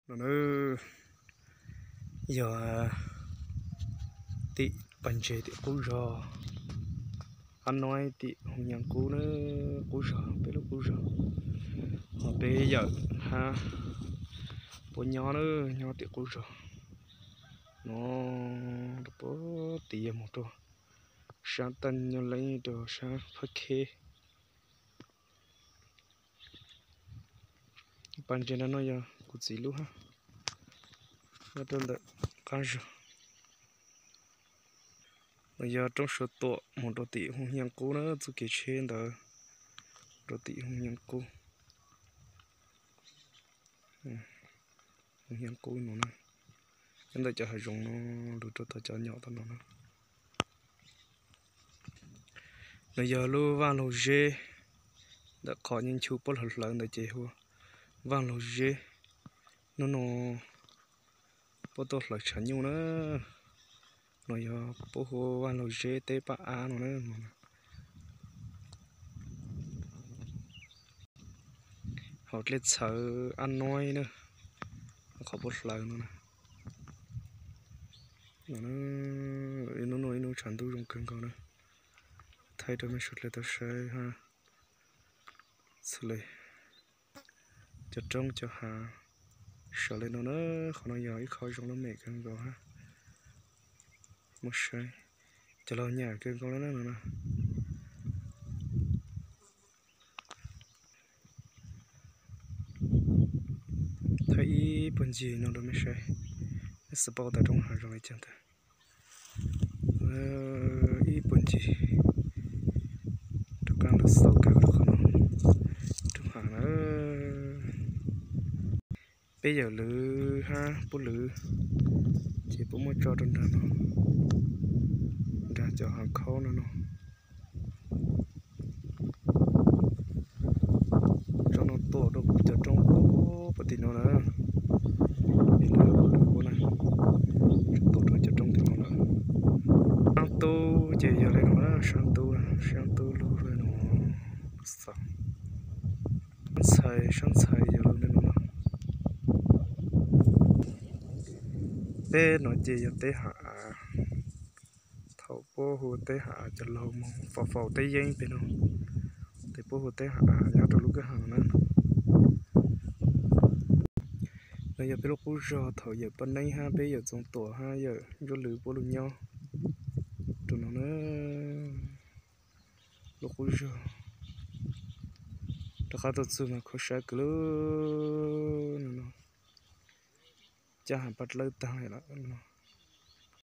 No na yog tim pas ntses tim qub zog, ab noib tim hoos nyav qub na, qub zog, peb lub qub zog. Ho peb yawm hab puab nyob na, nyob tim qub zog no, rau puag tid yog mus rau sab Taj Nyuj Leeb rau sab Phab Kheb. Pas ntses no yog kuv txiv lub hab, nyob rau ntawm qab zog. No yog roob Suav Tuam mus rau tim hoos nyav qub na, txuj kev tsheb ntawd rau tim hoos nyav qub. Hoos nyav qub no na, nyob ntawm cov hav zoov no, lug rau tom cov nyom tom no na. No yog lub Vaj Laug Zeb, ntawm qhov nyeej nchu puab hlawv hlawv ntawd ces hu Vaj Laug Zeb. Hnub no puab tuaj hlawv tshav nyuj na. No yog puab hu Vaj Laug Zeb teb paj ab no na. Hauv dlej txhawv ab noib na, qhov puab hlawv no na. Ib hnub no ib hnub tshav ntuj zoo kawg nkaus na. Thaij rau mej suav dlawg tau saib hab. Txhua le cov roob cov hav sawv le no na. Qhov no yog ib qho zoo lub mem kawg nkaus hab. Muaj saib, cov laug nyam kawg nkaus le na no na. Thaij ib puag ncig no rau mej saib, mej xav paub tas roob hav zoo le caag ntawd. Ib puag ncig rov qaab lug xauj kawg rau qhov no, roob hav na. Peb yawm lwv hab puab lwv ces puab muab tso rau nraag no, nraag cov hav khaub no no. Tso no tuam rau cov roob puag tim no na. Yawm lwv puab lwv puab na, tso tuam rau cov roob tim no lawm. Saab tub ces yog le no na, saab tub, saab tub lug le no. Saab ntxhais, saab ntxhais yog lug le no na. Teb no ces yog teb hav av. Thaum puab hu teb hav av, cov laug moog faus faus teb yeeb peg no, tes puab hu teb hav av nyob rau lub kwj ha na. No yog peb lub qub zog thaum yawm Paj Neeb hab peb yawm Txoov Tuam hab yawm Ntsuab Lwm puab lug nyob rau no na. Lub qub zog rov qab tuaj txug mas khuv saib kawg lub no no, caj has paj dlawb taag lawm no.